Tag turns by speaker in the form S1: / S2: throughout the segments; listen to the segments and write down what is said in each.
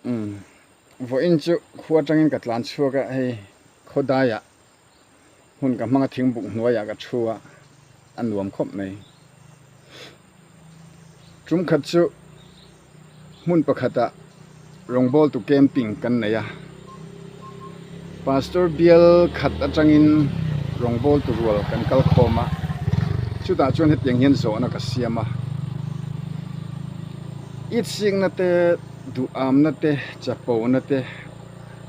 S1: Umm vawiin chu khua atangin ka tlan chhuak a hei khawdaiah hmun ka hmang a thingbuk hnuaiah ka thu a a nuam khawp mai. Tum khat chu hmun pakhatah rawngbawltu camping kan nei a pastor bial khat atangin rawngbawltu rual kan kal khawm a chutah chuan hetiang hian zawhna ka siam a itsikna te duhamna te chapona te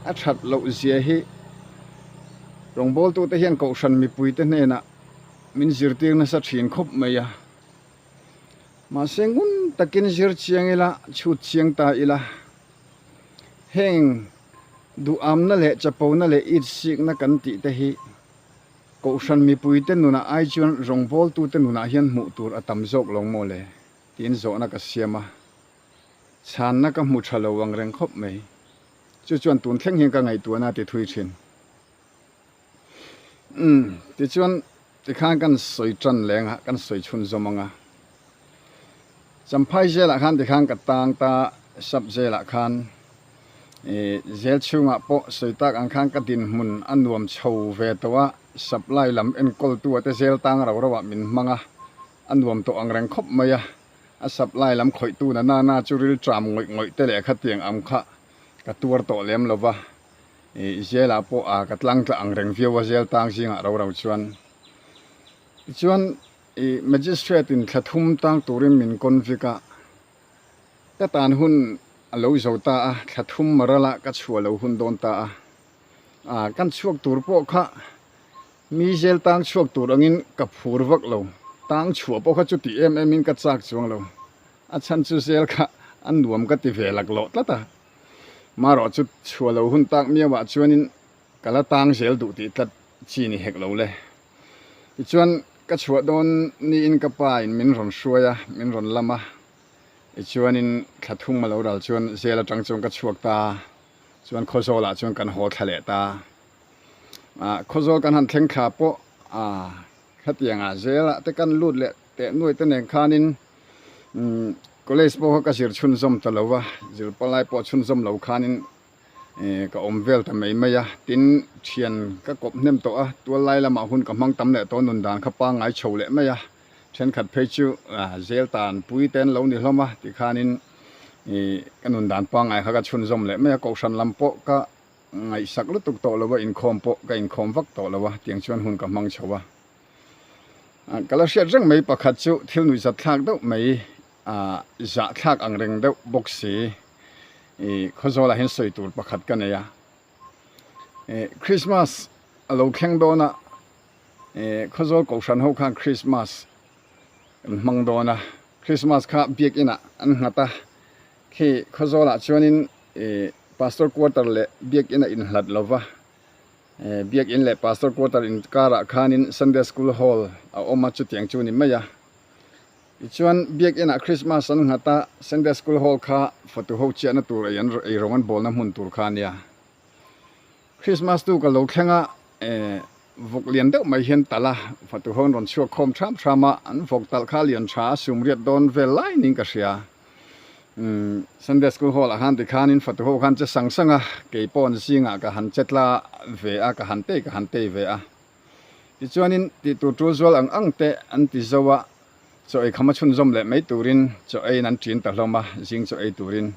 S1: a that loh zia hi rawngbawltute hian kohhran mipuite hnenah min zirtir nasa thin khawp mai a mahse ngun takin zir chiang ila chhut chiang ta ila heng duhamna leh chapona leh itsikna kan tih te hi kohhran mipuite nunah ai chuan rawngbawltute nunah hian hmuh tur a tam zawk lo maw le tiin zawhna ka siam a. Chhanna ka hmu tha lo ang reng khawp mai. Chu chuan tun thleng hian ka ngaihtuahna a ti thui thin. Umm, tichuan tikhan kan sawi tan leng a, kan sawi chhunzawm ang a. Champhai zelah khan tikhan ka tang ta, sap zelah khan ih zel chhungah pawh sawi tak ang khan ka dinhmun a nuam chho ve tawh a, supply lam enkawltu ah te zel tang rau rauah min hmang a, a nuam tawh ang reng khawp mai a. A supply lam khawih tu na nana chu ril tram ngawih ngawih te leh khatiang ang kha ka tuar tawh lem lo va, ih zel ah pawh a ka tlang tla ang reng viau a zel tang zingah ro ro chuan. Tichuan ih magistrate in thla thum tang turin min convict a, ka tan hun a lo zo ta a, thla thum maral a ka chhuah lo hun dawn ta a, a kan chhuak tur pawh kha Mi zel tang chhuak tur angin ka phur vak lo, tang chhuah pawh kha chuti em em in ka chak chuang lo. A chhan chu zel kha a nuam ka ti ve laklawh tlat a. Marawh chu chhuah lo hun tak miau ah chuanin ka la tang zel duh tih tlat chi ni hek lo le. Tichuan ka chhuah dawn niin ka pa in min rawn hruai a, min rawn lam a. Tichuanin thla thum a lo ral chuan zel atang chuan ka chhuak ta a, chuan Khawzawl ah chuan kan haw thla leh ta a. Ah Khawzawl kan han thleng thla pawh ah khatiang ah zel ah te kan lut leh teh nuai te nen khanin umm college pawh kha ka zir chhunzawm ta lo va zir palai pawh chhunzawm lo khanin eh ka awm vel ta mai mai a tin thian ka kawp hnem tawh a tual lai lamah hun ka hmang tam leh tawh nun dan kha pangngai chho leh mai a thenkhat phei chu ah zel tan pui te an lo ni hlawm a tikhanin ih ka nun dan pangngai kha ka chhunzawm leh mai a kohhran lam pawh ka Ngaihsak lutuk tawh lo a, inkhawm pawh ka inkhawm vak tawh lo a, tiang chuan hun ka hmang chho a. Ka la hriat reng mai pakhat chu thil nuihzat thlak deuh mai, zah thlak ang reng deuh bawk si, i Khawzawlah hian sawi tur pakhat ka nei a. Christmas a lo thleng dawn a, Khawzawl Kohhran ho khan Christmas an hmang dawn a, Christmas kha biakinah an nghat a, Khi Khawzawlah chuanin Pastor Quarter leh Biakinn a inhlat lo va, Biakinn leh Pastor Quarter inkarah khanin Sunday School Hall a awm a, chutiang chu ni mai a. Tichuan Biakinnah Christmas an nghat a, Sunday School Hall kha fatu ho chiahna tur ei an eirawng an bawlna hmun tur kha a nia. Christmas tu ka lo thleng a, vawk lian deuh mai hian talh a, fatu ho an rawn chhuak khawm thram thram a, an vawk talh kha lian tha a sumriat dawn vel lai niin ka hria. Umm Sunday School Hall ah khan tikhanin fatu ho khan che sang sang a, kei pawh an zingah ka han che tla ve a, ka han tei ka han tei ve a. Tichuanin tih tur tul zual ang ang te an ti zo a, chaw ei kham a chhunzawm leh mai turin chaw eiin an ṭin ta hlawm a, zing chaw ei turin.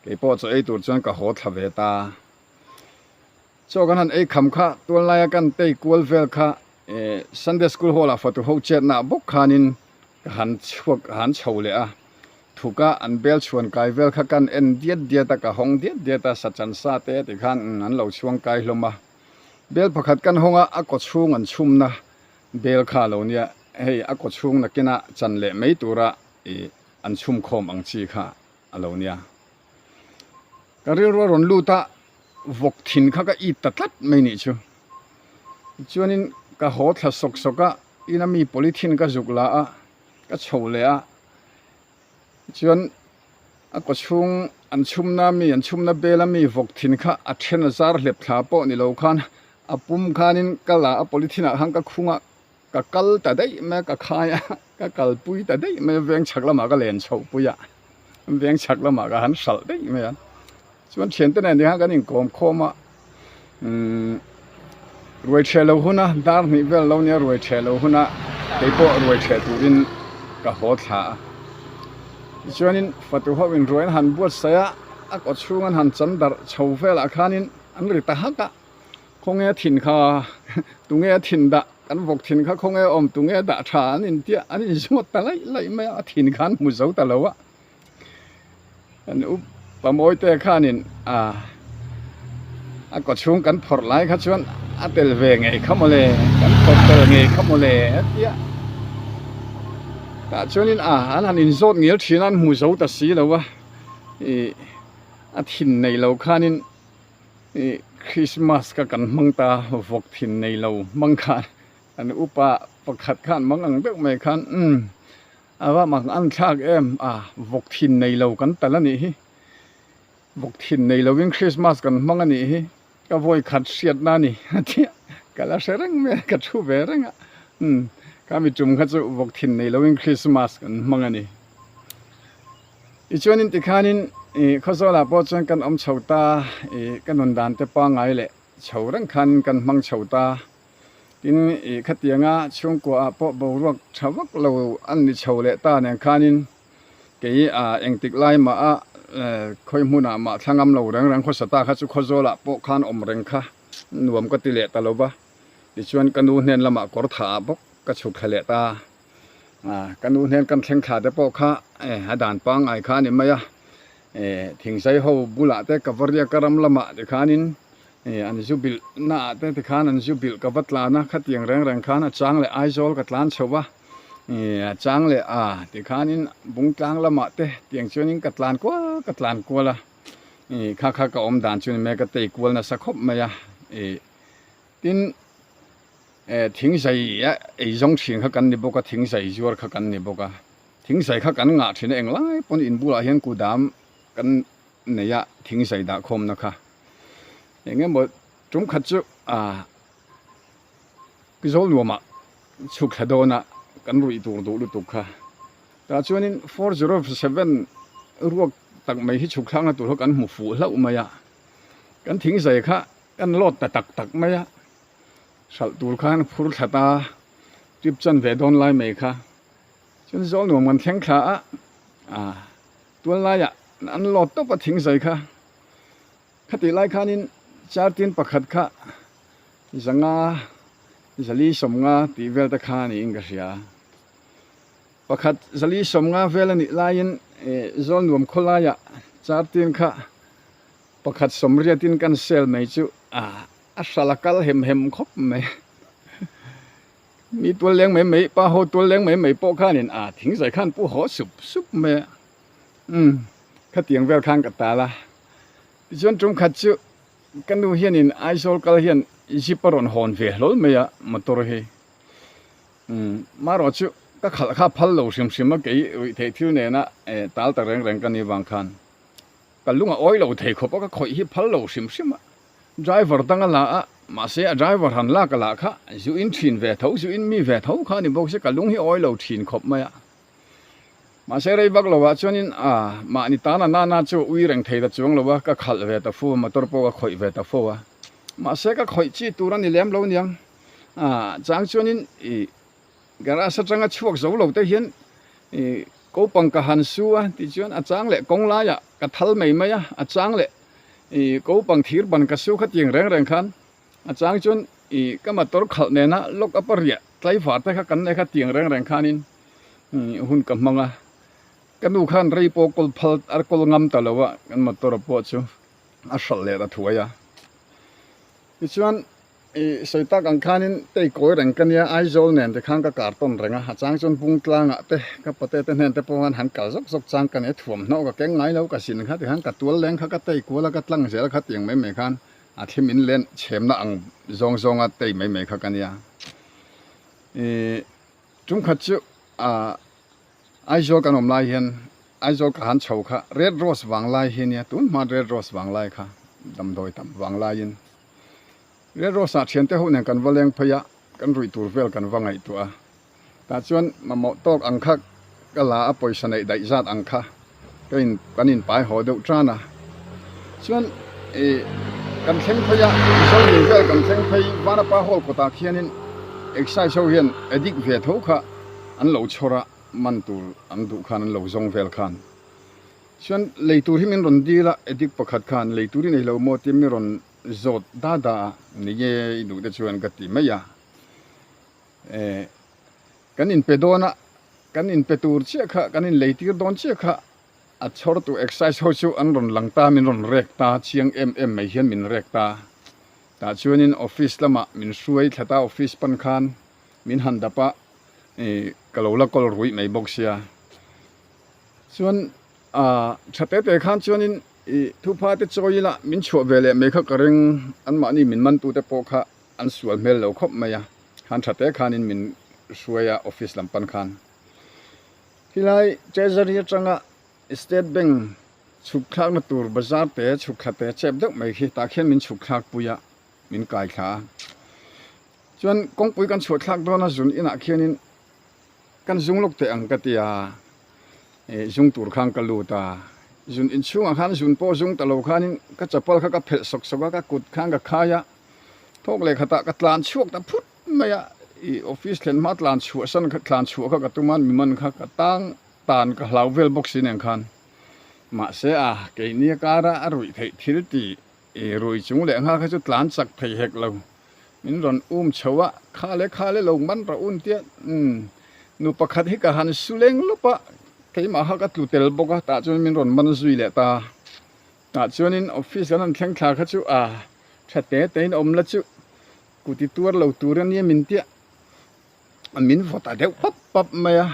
S1: Kei pawh chaw ei tur chuan ka haw thla ve ta. Chaw kan han ei kham kha tuanlaia kan tei kual vel kha Sunday School Hall ah fatu ho chetna ah bawk khanin ka han chhuak ka han chho leh a, thuka an bel chhuan kai vel kha kan en diat diat a, ka hawng diat diat a, sachan sa te ti khan an lo chhuang kai hlawm a. Bel pakhat kan hawng a, a kaw chhung an chhumna bel kha a lo nia, hei a kaw chhung nakina chan leh mai tura ih an chhum khawm ang chi kha a lo nia. Ka rilru a rawn lut a, vawk thin kha ka it ta tlat mai nih chu. Tichuanin ka haw thla sawk sawk a, ina mi polythene ka zuk la a, ka chho leh a. Tichuan a kaw chhung an chhumna mi an chhumna bela mi vawk thin kha a then a zar hlep thla pawh ni lo khan a pum khanin ka la a polythene ah khan ka khung a, ka kal ta daih mai a, ka khai a, ka kalpui ta daih mai a, veng chhak lamah ka len chhoh pui a, veng chhak lamah ka han hralh daih mai a. Chuan thiante nen tikhan kan inkawm khawm a, umm ruai chhe lo huna dar hnih vel lo nia ruai chhe lo huna keipawh ruai chhe turin ka haw thla a. Tichuanin fatu ho in ruai an han buatsaih a, a kaw chhung an han chan darh chho velah khanin an ri ta hak a, khawnge a thin kha tunge a thin dah kan vawk thin kha khawnge a awm tunge a dah tha an intia an inzawt ta laih laih mai a, a thin kha an hmu zo ta lo a. Kan upa mawite khanin a a kaw chhung kan phawrh lai kha chuan a tel ve ngei kha mawle kan phawrh tel ngei kha mawle a ti a tah chuanin a an han inzawt ngil thin a an hmu zo ta si lo a ih a thin nei lo khanin ih Christmas kha kan hmang ta vawk thin nei lo hmang khan kan upa pakhat khan mang ang deuh mai khan umm. A va mak an thlak em a, vawk thin nei lo kan tal a nih hi. Vawk thin nei lovin Christmas kan hmang a nih hi. Ka vawi khat hriatna a ni a ti a, ka la hre reng mai a, ka thu ve reng a. Umm, kha mi tum kha chu vawk thin nei lovin Christmas kan hmang a ni. Tichuanin tikhanin ih Khawzawlah pawh chuan kan awm chho ta, ih ka nun dan te pangngai leh chho reng khanin kan hmang chho ta. Tin, ih khatianga chhungkua ah pawh boruak tha vak lo an ni chho leh ta nen khanin kei ah engtik lai mah a khawi hmunah mah thla ngam lo reng reng khawsa ta kha chu Khawzawlah pawh khan awm reng kha nuam ka ti leh ta lo va. Tichuan ka nu hnen lamah kawr tha ah bawk ka chhuk thla leh ta a, ka nu hnen kan thleng thla te pawh kha a dan pangngai kha a ni mai a, thingzai ho bulah te ka va riak a ram lamah tikhanin An zu bilh na ah te tikhan an zu bilh ka va tlan a, khatiang reng reng khan a chang leh Aizawl ka tlan chho va, a chang leh a tikhanin Bungtlang lamah te tiang chuanin ka tlan kual ka tlan kual a, kha kha ka awm dan chu ni mai a, ka tei kual nasa khawp mai a, tin thingzai a eizawng thin kha kan ni bawk a, thingzai zuar kha kan ni bawk a, thingzai kha kan ngah thin a, englai pawn in bulah hian kudam kan nei a thingzai dah khawmna kha eng emaw tum khat chu ah Zawl nuamah chhuk thla dawna kan ruih tur duh lutuk kha tah chuanin 407 ruak tak mai hi chhuk thlakna tur kha kan hmu fuh hlauh mai a kan thingzai kha kan lawt ta tak tak mai a hralh tur khan phur thla ta trip chan ve dawn lai mai kha chuan Zawl nuam kan thleng thla a ah. Tual laiah an lawt tawp a thing zai kha. Khatih lai khanin chartin pakhat kha zanga zali sawmnga tih vel te kha niin ka hria. Pakhat zali sawmnga vel a nih laiin Zawlnuam khawlaiah chartin kha pakhat sawmriatin kan sel mai chu a hral a kal hem hem khawp mai. Mi tual leng mai mai, pa ho tual leng mai mai pawh khanin a thing zai khan pu haw sup sup mai a. Umm, khatiang vel khan ka tal a. Tichuan tum khat chu ka nu hianin Aizawl kal hian jeep a rawn hawn ve hlawl mai a motor hi. Umm, marawh chu ka khalh kha phal lo hrim hrim a kei ruih theih thil nena tal ta reng reng ka ni vang khan ka lung a awi lo thei khawp a ka khawih hi phal lo hrim hrim a. Driver dang a la a, mahse a driver han lak a lah kha zu in thin ve tho, zu in mi ve tho kha a ni bawk se ka lung hi awi lo thin khawp mai a. Mahse rei vak lo ah chuanin a mahni tan a nana chu ui reng thei ta chuang lo a, ka khalh ve ta fu a, motor pawh ka khawih ve ta fo a. Mahse ka khawih chi tur a ni lem lo niang. A chang chuanin ih garage atanga chhuak zo lo te hian ih kopang ka han su a tichuan a chang leh kawng laiah ka thal mai mai a, a chang leh ih kopang thir ban ka su khatiang reng reng khan a chang chuan ih ka motor khalh nena lock up a riah tlaivar te kha kan nei kha tiang reng reng khanin ih hun ka hmang a, ka nu khan rei pawh kawl phal a kawl ngam ta lo a kan motor pawh chu a hralh leh ta thuai a tichuan I sawi tak ang khanin tei kawi reng ka nia, Aizawl nen te khan ka kar tawn reng a, a chang chuan bung tlangah te ka pate te hnen te pawh khan han kal zawk zawk chang ka nei a, thuamhnaw ka keng ngai lo ka sin kha tikhan ka tual leng kha ka tei kual a ka tlang zel kha tiang mai mai khan a thlim in len chhemna ang zawng zawnga tei mai mai kha ka nia. I tum khat chu ah Aizawl kan awm lai hian Aizawl ka han chho kha Red Rose vang lai hi nia, tun hma Red Rose vang lai kha damdawi tam vang laiin Red Rose ah thiante ho nen kan va leng phei a, kan ruih tur vel kan va ngaihtuah a. Tah chuan mamawh tawk ang kha ka la a, pawisa neih daih zat ang kha ka in kan in pai haw deuh tan a. Chuan ih kan thleng phei a, Mizo lui vel kan thleng phei Vanapa hall kawtah khianin excise ho hian addict ve tho kha an lo chhawr a, man tur an duh khan an lo zawng vel khan. Chuan lei tur hi min rawn dil a, addict pakhat khan lei tur i nei lo maw tia mi rawn zawt da da a, ni nge i duh te chuan ka ti mai a. Eh kan inpe dawn a, kan inpe tur chiah kha kan inlei tir dawn chiah kha A chhawrtu excise ho chu an rawn lang ta, min rawn rek ta, chiang em em mai hian min rek ta. Tah chuanin office lamah min hruai thla ta, office pan khan min han dap a, ih ka lo la kawl ruih mai bawk sia. Chuan ah tha te te khan chuanin ih thupha te chawi ila min chhuah ve leh mai kha ka ring, anmahni min mantute pawh kha an sual hmel lo khawp mai a, khan tha te khanin min hruai a office lam pan khan. Helai Treasury atanga State Bank chhuk thlakna tur bazar te chhuk thla te chep deuh mai khi tah khian min chhuk thlak pui a, min kai thla a. Chuan kawngpui kan chhuah thlak dawn a zun inah khianin kan zung lawk teh ang ka ti a, ih zung tur khan ka lut a. Zun inchhungah khan zun pawh zung ta lo khanin ka chapal kha ka phelh sawk sawk a, ka kut khan ka khai a, thawk leh khatah ka tlan chhuak ta phut. Mai a, i office thlen hma tlan chhuah san kha tlan chhuah kha ka tum a, mi man kha ka tang tan ka hlau vel bawk si nen khan. Mahse a, keini a kara a ruih theih thil ti i rui chung leh nghal kha chu tlan chak thei hek lo. Min rawn um chho a, kha le kha le lo man rawh un tia, umm, nu pakhat hi ka han su leng lawp a, keimah kha ka tlu tel bawk a, tah chuan min rawn man zui leh ta. Tah chuanin office kan han thleng thla kha chu a, tha te tein awm la chu. Kuti tuar lo tur a nia min tia min vaw ta deuh pap pap mai a,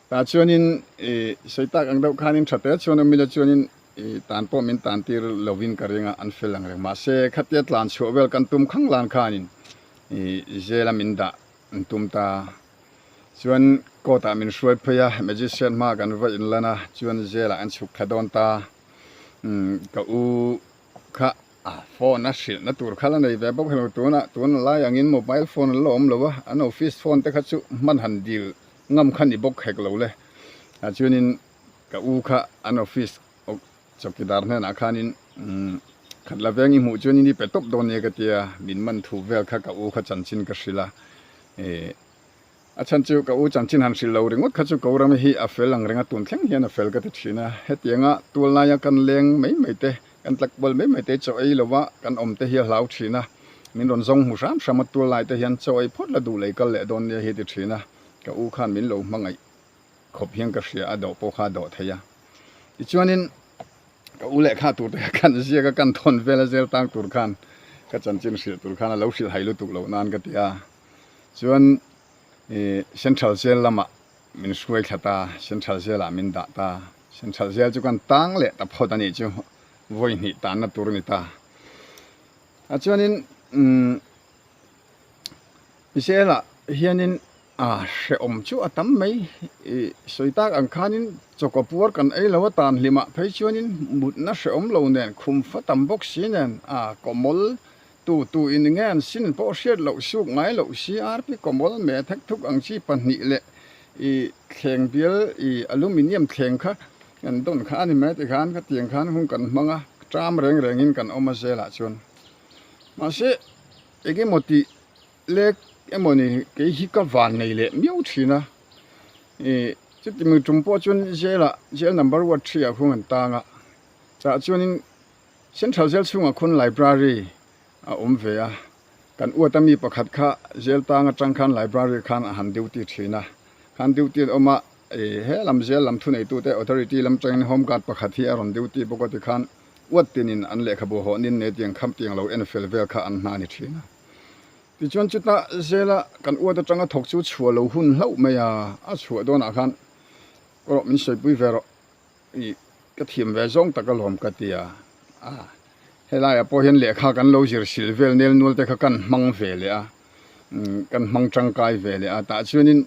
S1: tah chuanin ih sawi tak ang deuh khanin tha te chuan awm ila chuanin ih tan pawh min tan tir lovin ka ring a, an fel ang reng mahse khatia tlan chhuah vel kan tum khang lan khanin ih zela min dah an tum ta chuan court ah min hruai phei a, magician hma kan va inlan a chuan zelah an chhuk thla dawn ta umm ka u kha. A phone a hrilh na tur kha la nei ve bawk helo tunah tun lai angin mobile phone an la awm lo a, an office phone te kha chu hman han dil ngam kha ni bawk hek lo le. Ah chuanin ka u kha an office chawkidar hnenah khanin khat la veng i hmuh chuanin i pe tawp dawn nia ka tia, min man thu vel kha ka u kha chanchin ka hrilh a, eh A chhan chu ka u chanchin han hrilh lo ringawt kha chu ko ram hi a fel ang reng a, tun thleng hian a fel ka ti thin a. Hetianga tual laia kan leng mai mai te, kan tlak kual mai mai te chaw ei lova kan awm te hi a hlau thin a. Min rawn zawng hmu hram hram a, tual lai te hian chaw ei phawt la duh lei kal leh dawn nia hi ti thin a. Ka u khan min lo hmangaih khawp hian ka hria a, dawh pawh kha a dawh thei a. Tichuanin ka u lehkha tur te kha kan ziak a, kan thawn vel a zel tang tur khan ka chanchin hrilh tur khan a lo hrilh hai lutuk loh nan ka ti a. Chuan ih Central Jail lamah min hruai thla ta, Central Jail ah min dah ta. Central Jail chu kan tang leh ta phawt a nih chu, vawi hnih tanna tur a ni ta. A chuanin umm Jail ah hianin a hrehawm chu a tam mai, ih sawi tak ang khanin chawkaw puar kan ei lo a tan hlimah phei chuanin mutna hrehawm lo nen khum fa tam bawk si nen a kawmawl Tu tu in nge an sin pawh hriat loh suk ngai loh CRP kawmawl meh thek thuk ang chi pahnih leh i thleng bial i aluminium thleng kha kan dawn kha a ni mai tikhan khatiang khan hun kan hmang a, ṭam reng rengin kan awm a zelah chuan. Mahse engemaw tih lek emawni kei hi ka van nei leh miau thin a, i chuti mi tum pawh chuan jail-ah jail number ward three-ah khuan kan tang a, chah chuanin Central Jail chhungah khawn Library a awm ve a, kan uata mi pakhat kha jail tang atang khan library khan a han duty thin a, khan duty an awm a, ih he lam jail lam thuneitute authority lam atangin home guard pakhat hi a rawn duty bawk a tikhan uat tinin an lehkhabu hawhnin nei tiang kham tiang lo en fel vel kha an hna a ni thin a. Tichuan chuta jail a kan uat atanga thawk chu chhuah lo hun hlauh mai a, a chhuah dawnah khan erawh min sawipui ve rawh. Ih ka thiam ve zawng tak alawm ka ti a, a helaiah pawh hian lehkha kan lo zir sil vel nel nual te kha kan hmang ve leh a, kan hmang tangkai ve leh a, tah chuanin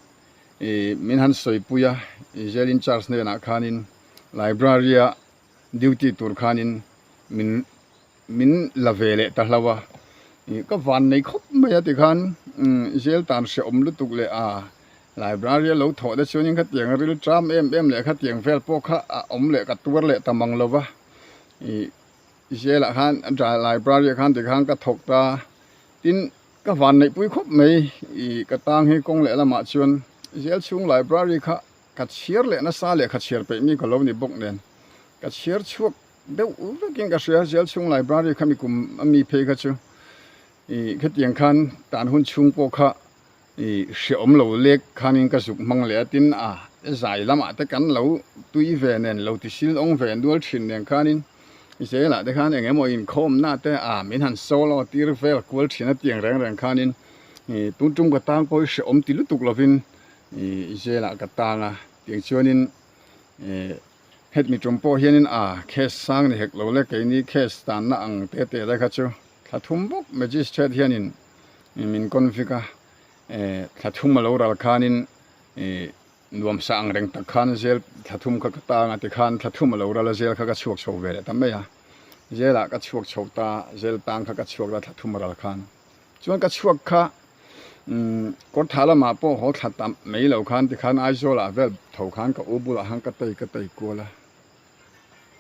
S1: ih min han sawipui a, jail in charge hnenah khanin library a duty tur khanin min min la ve leh ta hlo a, ih ka van nei khawp mai a tikhan jail tan hrehawm lutuk leh a library a lo thawh te chuanin khatiang ril ṭam em em leh khatiang vel pawh kha a awm leh ka tuar leh ta mang lo va ih. Jail ah khan library ah khan tikhan ka thawk ta tin ka van neih pui khawp mai ih ka tang hi kawng leh lamah chuan jail chhung library kha ka chhiar leh nasa leh kha chhiar peih mi ka lo ni bawk nen ka chhiar chhuak deuh vekin ka hria jail chhung library kha mi kum a mi phei kha chu ih khatiang khan tan hun chhung pawh kha Ih hreawm lo lek khanin ka zuk hmang leh a tin a zai lamah te kan lo tui ve nen lo ti sil awng ve nual thin nen khanin zelah te khan eng emaw inkhawmna te a min han solo tir vel kual thin a tiang reng reng khanin ih tun tum ka tang pawh hi hreawm ti lutuk lovin ih zelah ka tang a tiang chuanin ih hetmi tum pawh hianin a case sang ni hek lo le keini case tanna ang te te te kha chu thla thum bawk magistrate hianin min convict a, thla thum a lo ral khanin nuam sa ang reng tak khan zel thla thum kha ka tang a tikhan thla thum a lo ral a zel kha ka chhuak chho ve leh ta mai a, zelah ka chhuak chho ta zel tang kha ka chhuak ta thla thum a ral khan chuan ka chhuak kha kawr tha lamah pawh haw thla ta mai lo khan tikhan Aizawl ah vel tho khan ka u bulah khan ka tei ka tei kual a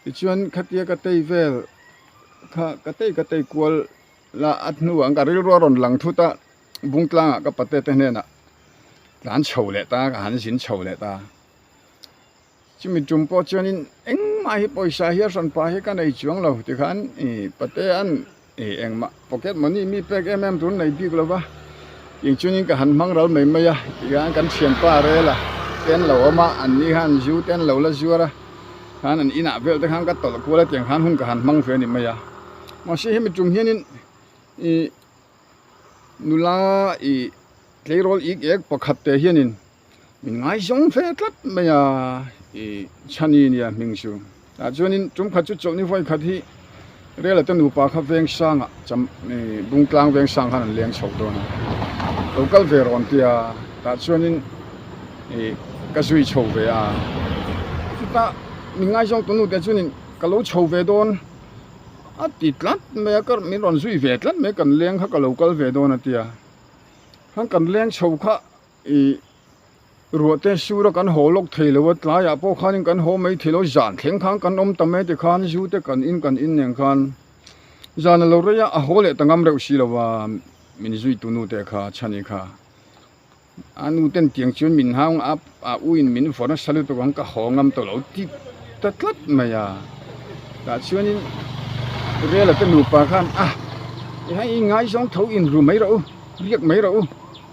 S1: tichuan khatia ka tei vel kha ka tei ka tei kual La a hnuah ka rilru a rawn lang thut a, Bungtlangah ka pate te hnenah tlan chho leh ta, ka han zin chho leh ta. Chumi tum pawh chuanin engmah hi pawisa hi a hran pah hi ka nei chuang lo tikhan i pate an i engmah pocket money mi pek em em tur nei bik lo va, tiang chuanin ka han hmang ral mai mai a, tikhan kan thianpa rel a ten lo awm a, an ni khan zu ten lo la zuar a, khan an inah vel te khan ka tawlh kual a tiang khan hun ka han hmang ve a ni mai a. Mahse hemi tum hianin ih nula ih tleirawl ik ek pakhat te hianin min ngaizawng ve tlat mai a ih chhani nia hming chu tah chuanin tum khat chu chawlhni vawi khat hi Rela te nupa kha veng sangah cham ih Bungtlang veng sang khan an leng chho dawn a lo kal ve rawn tia tah chuanin ih ka zui chho ve a chutah min ngaizawng tunu te chuanin ka lo chho ve dawn. A ti tlat mai a, ka min rawn zui ve tlat mai kan leng kha ka lo kal ve dawn a tia. Khan kan leng chho kha ih ruah te sur a kan haw lawk thei lo a, tlaiah pawh khanin kan haw mai thei lo, zan thleng khan kan awm ta mai ti khan zu te kan in kan in nen khan zan a lo rei a, a haw leh ta ngam reuh si lo a min zui tu nu te kha chhani kha. A nu ten tiang chuan min hau a, a u in min vawrh nasa lutuk ang ka haw ngam tawh lo ti ta tlat mai a. Tah chuanin Rela te nupa khan a hei i ngaizawng tho in ru mai rawh u, riak mai rawh u,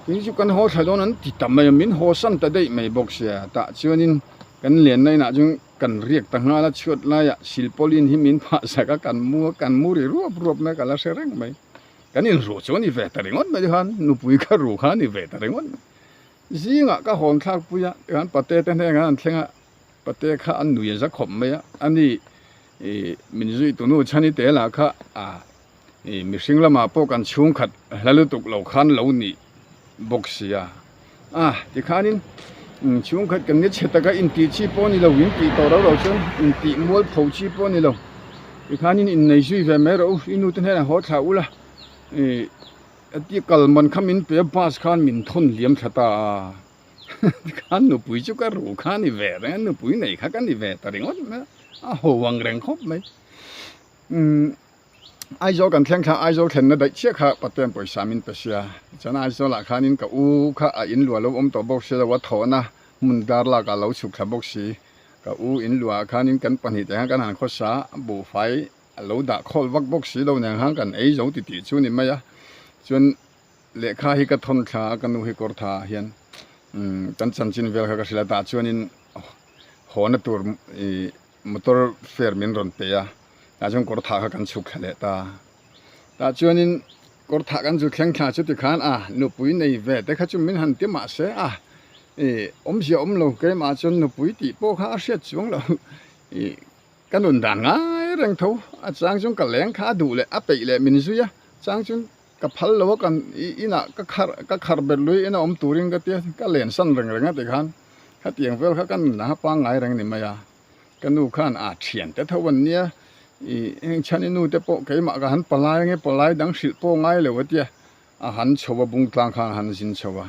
S1: kei chu kan haw thla dawn an ti ta mai a, min haw san ta daih mai bawk sia. Tah chuanin kan lenna inah chuan kan riak ta nghal a, chhuat laiah silpawlin hi min phah sak a, kan mu a, kan mu ri ruap ruap mai a, ka la hre reng mai. Kan inruh chu a ni ve ta ringawt mai khan nupui ka ruh kha a ni ve ta ringawt mai. Zingah ka hawn thlak pui a, tikhan pate te hnenah an thleng a, pate kha an nui a za khawp mai a, ani ih min zui tunu chhani te lah kha ah ih mihring lamah pawh kan chhungkhat hla lutuk lo khan lo nih bawk si a, ah tikhanin chhungkhat kan ni chhe taka intih chi pawh a ni lo, intih tawh rau rau chuan intih mual pho chi pawh a ni lo. Tikhanin innei zui ve mai rawh u, i nute hnenah haw thlah ula, ih a ti kal man kha min pe a, bus khan min thawn liam thla ta a, tikhan nupui chu ka ruh kha a ni ve reng a, nupui nei kha ka ni ve ta ringawt mai a, a ho ang reng khawp mai. Umm Aizawl kan thleng thla Aizawl thlenna daih chiah kha Paten pawisa min pe sia, tichuan Aizawlah khanin ka u kha a in luah lo awm tawh bawk si lo a, thawhna hmun dar lakah lo chhuk thla bawk si. Ka u in luah ah khanin kan pahnih te khan kan han khawsa a, buhfai a lo dah khawl vak bawk si lo nen khan kan ei zo ti tih chu ni mai a. Chuan lehkha hi ka thawn thla a, ka nu hi kawr tha ah hian kan chanchin vel kha ka hrilh a, tah chuanin hawna tur ih motor fare min rawn pe a, tah chuan kawr tha kha kan chhuk thla leh ta. Tah chuanin kawr thah kan zu thleng thla chu tikhan a nupui nei ve te kha chu min han ti mah se a ih awmzia awm lo keimah chuan nupui tih pawh kha a hriat chuang lo ih ka nun dan ngai reng tho a chang chuan ka leng kha a duh leh a peih leh min zui a chang chuan ka phal lo a kan ih inah ka khar ka khar bet lui ina awm turin ka tia ka len san reng reng a tikhan khatiang vel kha ka nun ah pangngai reng ni mai a. Ka nu khan a thian te tho an nia, ih heng chhani nu te pawh keimah ka han palai ange palai dang hrilh pawh ngai lo a tia, a han chho a bung tlang khan a han zin chho a,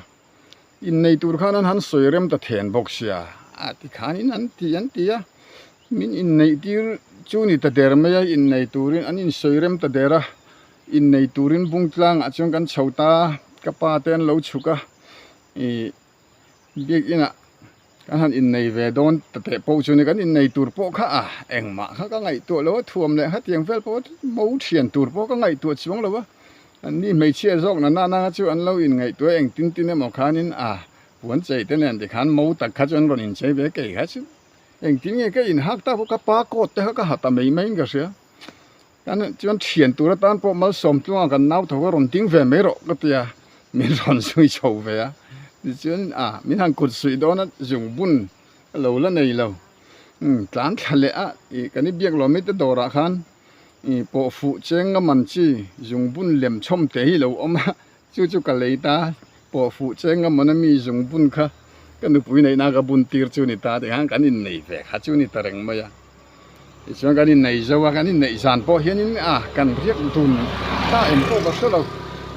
S1: innei tur khan an han sawi rem ta then bawk sia, a ti khanin an ti an ti a. Min inneih tir chu ni ta der mai a, innei turin an insawi rem ta der a, innei turin bung tlangah chuan kan chho ta a, ka pa te an lo chhuk a, ih biakinah kan han innei ve dawn ta teh pawh chu ni, kan innei tur pawh kha a engmah kha ka ngaihtuah lo a, thuam leh hetiang vel pawh mo thian tur pawh ka ngaihtuah chuang lo a, anni hmeichhia zawk na nana chu an lo inngaihtuah engtin tin emaw khanin a puan chei te nen tikhan mo tak kha chu an rawn inchei ve kei kha chu. Engtin nge ka inhak tak pawh ka pa coat te kha ka ha ta mai mai in ka hria. Kan chuan thian tur atan pawh malsawm tlunga kan nau tho kha rawn ding ve mai rawh ka ti a, min rawn zui chho ve a. Tichuan a min han kut suih dawn a zungbun ka lo la nei lo. Umm tlan thla leh a ih kan i biak lo mai te dawrah khan ih pawh fuh cheng nga man chi zungbun lem chhawm te hi lo awm a. Chu chu ka lei ta, pawh fuh cheng a mawna mi zung bun kha ka nupui neihna ka bun tir chu ni ta tikhan kan innei ve kha chu ni ta reng mai a. Tichuan kan innei zo a, kan inneih zan pawh hianin a kan riak dun ta em pawh ka hre lo.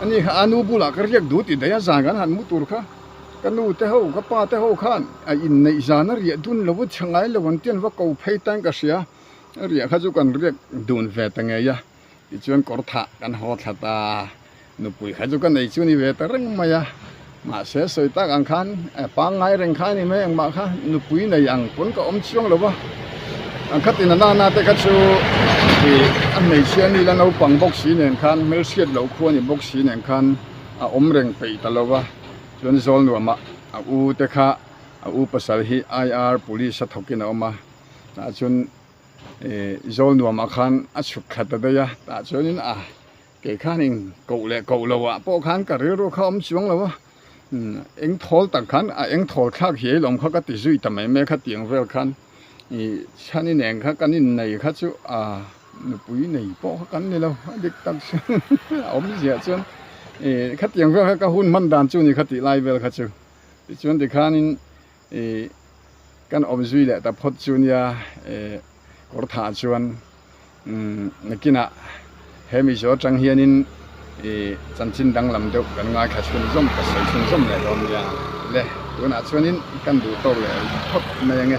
S1: Ani kha a nu bulah ka riak duh ti daih a, zan kan han mu tur kha ka nu te ho, ka pa te ho khan a inneih zan a riah dun lo a chhe ngai lo an ti an va ko phei ta in ka hria. A riah kha chu kan riak dun ve ta ngei a. Tichuan kawr thah kan haw thla ta, nupui kha chu ka nei chu ni ve ta reng mai a, mahse sawi tak ang khan pangngai reng kha a ni mai engmah kha nupui nei ang pawn ka awm chiang lo va, ang kha tina nana te kha chu ih a hmeichhia ni la naupang bawk si nen khan hmelhriat loh khu a ni bawk si nen khan a awm reng peih ta lo va, chuan zawl nuamah a u te kha a u pasal hi IR police a thawkin a awm a, tah chuan. Ih zawl nuamah khan a chhuk thla ta daih a tah chuanin a kei khan eng koh leh koh loh ah pawh khan ka rilru kha a awm chuang lo a eng thawl tak khan a eng thawl thlak hi ei lawm kha ka ti zui ta mai mai a khatiang vel khan ih chhani nen kha kan innei kha chu a nupui nei pawh kha kan ni lo a dik tak chuan a awm ziah chuan ih khatiang vel kha ka hun hman dan chu ni kha tih lai vel kha chu tichuan tikhanin Ih kan awm zui leh ta phawt chu nia ih kawr thah chuan umm nakinah he mizo atang hianin ih chanchin danglam deuh kan ngaithla chhunzawm ka sawi chhunzawm leh dawn nia le tunah chuanin kan duh tawk leh phawt mai ange.